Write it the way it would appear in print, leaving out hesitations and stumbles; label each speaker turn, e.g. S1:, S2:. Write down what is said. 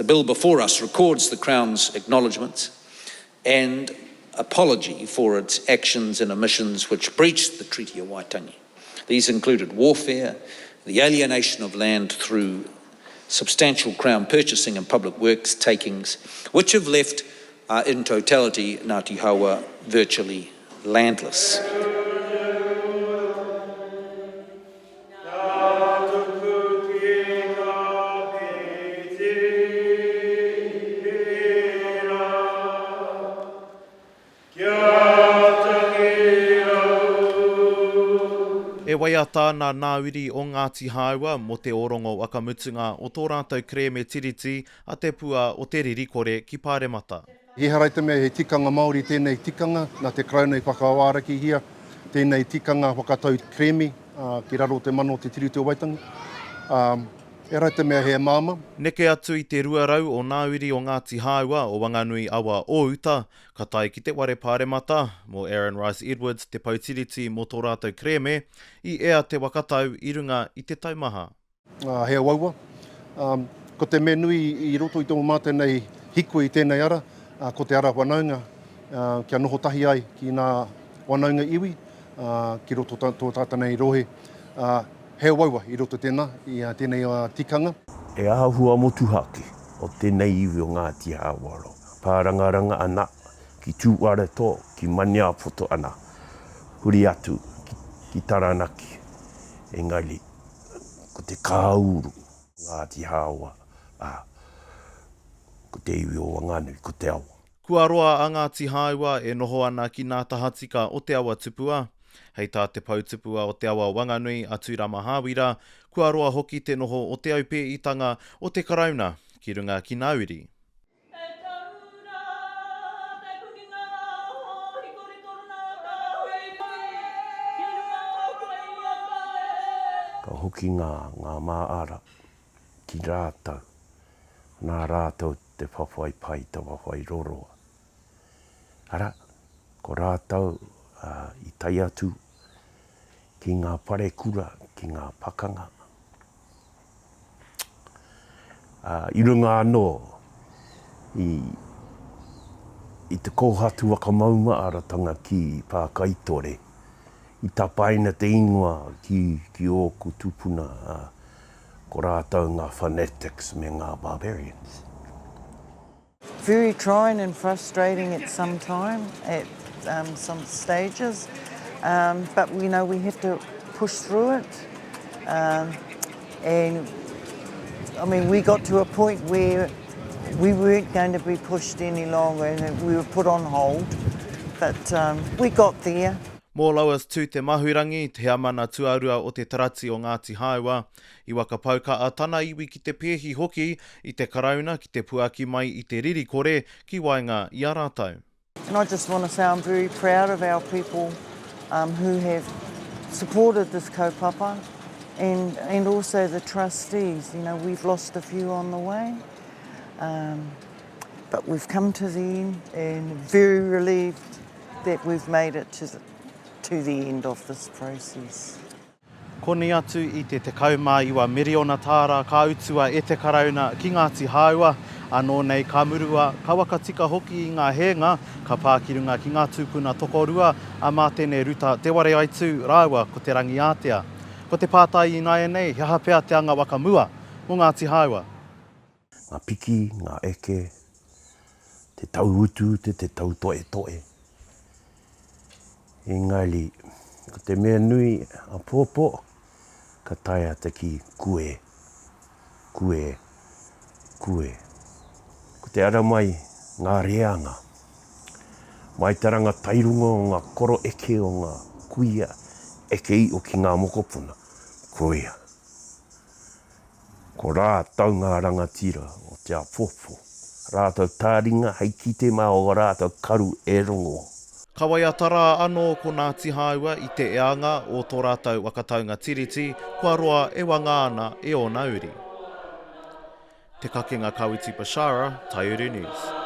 S1: bill before us records the Crown's acknowledgements and apology for its actions and omissions which breached the Treaty of Waitangi. These included warfare, the alienation of land through substantial Crown purchasing and public works takings, which have left uh, in totality Ngāti Hāua virtually landless.
S2: E waiata ana nā uri o Ngāti Hāua mō te ōrongo wakamutunga o tō rātou kerēme tiriti a Te Pua o Te Ririkore ki Pāremata.
S3: Ehara i te mea he tikanga Māori tēnei tikanga, nā te Karauna i whakaārakihia tēnei tikanga whakatau kerēme ki raro o te mana o te Tiriti o Waitangi. Ehara i te mea he māmā.
S2: Neke atu i te 200 o nā uri o Ngāti Hāua o Wanganui awa o uta, ka tae ki te ware pāremata, mō Aaron Rice Edwards te pou tiriti mō tō rātou kerēme, i ea te waka tau i runga i te taumaha.
S3: He uaua. Ko te mea nui i roto i tō mātou nei hikoi i tēnei ara, ko te ara whanaunga, kia noho tahi ai ki ngā whanaunga iwi, ki roto tō tātou nei rohe. He uaua i roto tēnā, i tēnei tikanga.
S4: He āhua motuhake o tēnei iwi o Ngāti Hāwaro. Pārangaranga ana ki Tūwharetoa, ki Maniapoto ana, huri atu ki Taranaki, engari ko te kāuru, Ngāti Hāoa, ā, ko te iwi o Wanganui, ko te awa.
S2: Kua roa a Ngāti Hāua e noho ana ki nā tahatika o te awa tupua. Hei tā te pou tupua o te awa o Wanganui, a Tūrama Hāwira, kua roa hoki te noho o te aupēitanga o te Karauna ki runga ki nā uri.
S5: E taura te pukenga rā o Hikori Torona ka hui ki runga o koe i a koe.
S4: Ka hoki ngā, ngā māra ki rātou, nā rātou te whawhai pai, te whawhai roroa. Arā, ko rātou i tae atu ki ngā parekura, ki ngā pakanga, Ā, i runga anō i, i te kōhatu whakamaumaharatanga ki Pākaitore, i tapaina te ingoa ki, ki ōku tūpuna, ā, ko rātou ngā fanatics me ngā barbarians.
S6: Very trying and frustrating at some time, at um, some stages, um, but we know we have to push through it. Um, and I mean, we got to a point where we weren't going to be pushed any longer and we were put on hold, but um, we got there.
S2: Mō Lois Tū Te Mahurangi, te heamana tuarua o te Tarati o Ngāti Hāua, I whakapau kaha tana iwi ki te pēhi hoki i te Karauna ki te puaki mai i te riri kore ki waenga i a rātou.
S6: And I just want to say I'm very proud of our people um, who have supported this kaupapa and, and also the trustees. You know, we've lost a few on the way, um, but we've come to the end and very relieved that we've made it to the, to the end of this process.
S2: Koni atu i te 19 miriona tāra ka utua e te Karauna ki Ngāti Hāua, anō nei ka murua, ka whakatika hoki i ngā hēnga ka pā ki runga ki ngā tūpuna tokorua a Mātene Ruta Te Wareaitu rāua ko Te Rangiātea. Ko te pātai ināianei, he aha pea te anga waka mua mō Ngāti Hāua?
S4: Ngā piki, ngā eke, te tauutuutu, te tautoetoe. Engari, ko te mea nui apōpō, ka taea te kī kue, kue, kue. Ko te ara mai ngā reanga, mai te ranga tairunga o ngā koro eke o ngā kuia eke iho ki ngā mokopuna, koia. Ko rātou ngā rangatira o te apopo, rātou tāringa hei kite mā ō rātou karu e rongo.
S2: Ka waiata rā anō ko Ngāti Hāua i te eanga o tō rātou whakataunga tiriti kua roa e wanga ana e ōna uri. Te Kakenga Kawiti Bashara, Taiuru News.